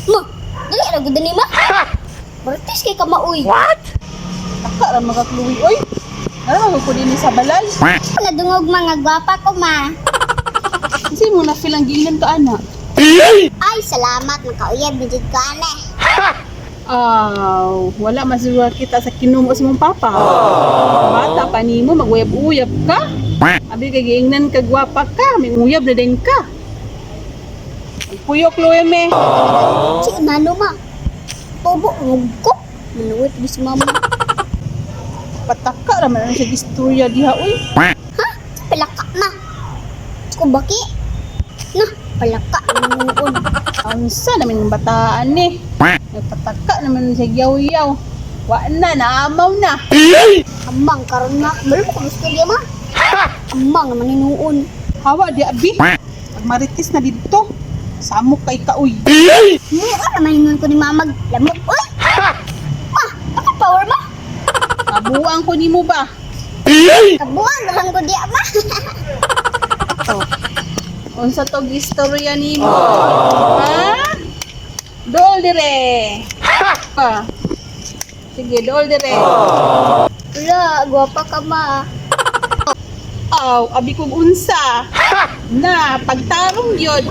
Ma, dali ra gud ni, ma. Marites kay ka, ma, uy. What? Taka ra mga Chloe, oy. Ano ko dinhi sa balay? Nadungog mga gwapa ko, ma. Kasi mo na feel ang gilan ka, ana. Ay, salamat, nakauyab na jud ko ane. Aw, wala masiguro kita sa kinumo sa mong papa. Bata pa nimo, maguyab-uyab ka. Abi kay giingnan ka gwapa ka, may uyab na din ka. Puyo, Chloe, me. Si nano, ma. Tubo ngog ko. Manuwit bis mama. Pataka ra man ang siya istorya diha, uy. Ha? Palaka, ma. Ko baki. Na, palaka nuon. Unsa naman yung bataan ni? Nagpataka naman siya yaw-yaw. Wa na, naamaw na. Amang karon, ma. Malo ko istorya, ma. Amang naman ni nuon. Hawa di abi. Pag maritis na didto, samok kay ka, uy. Mua naman ingon ko ni mama lamok, uy. Ma, ako power, ma. Abuang ko nimo ba? Kabuang na lang ko diya, ma. Oh. Unsa tog istorya nimo? Ha? Dool dire. Pa. Sige, dool dire. Wala, gwapa ka, ma. Aw, abi kog unsa. Na, pagtarong yun.